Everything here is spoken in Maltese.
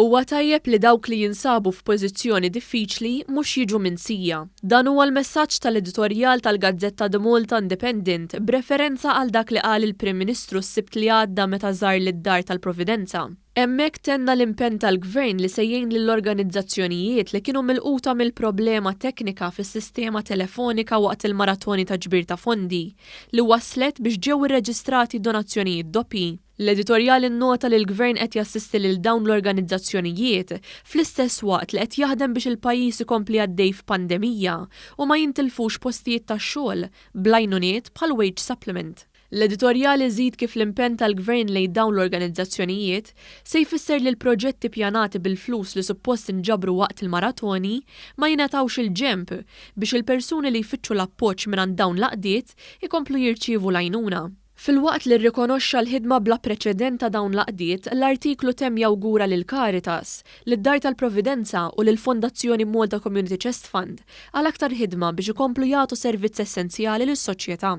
Huwa tajjeb li dawk li jinsabu f'pożizzjoni diffiċli mhux jiġu minsija. Dan huwa l-messaġġ tal-editorjal tal-gazzetta The Malta Independent b'referenza għal dak li qal il-Prim Ministru s-Sibt li għadda meta żar lid-Dar tal-Providenza. Hemmhekk tenna l-impenn tal-Gvern li se jgħin lill-organizzazzjonijiet li kienu milquta mill-problema teknika fis-sistema telefonika waqt il-maratoni ta' ġbir ta' fondi li wasslet biex ġew irreġistrati donazzjonijiet doppji. L-editorjal innota li l-Gvern qed jassisti lil dawn l-organizzazzjonijiet fl-istess waqt li qed jaħdem biex il-pajjiż ikompli għaddej f'pandemija u ma jintilfux postijiet tax-xogħol bl-għajnuniet bħal wage supplement. L-editorjal iżid kif l-impenn tal-Gvern lejn dawn l-organizzazzjonijiet se jfisser li l-proġetti pjanati bil-flus li suppost inġabru waqt il-maratoni ma jingħatawx il-ġenb biex il-persuni li jfittxu l-appoġġ mingħand dawn l-għaqdiet ikomplu jirċievu l-għajnuna. Filwaqt li rrikonoxxa l-ħidma bla preċedent ta' dawn l-għaqdiet, l-artiklu temm jawgura lil Caritas, lid-Dar tal-Providenza u lill-Fondazzjoni Malta Community Chest Fund għal aktar ħidma biex ikomplu jagħtu servizz essenzjali lis-soċjetà.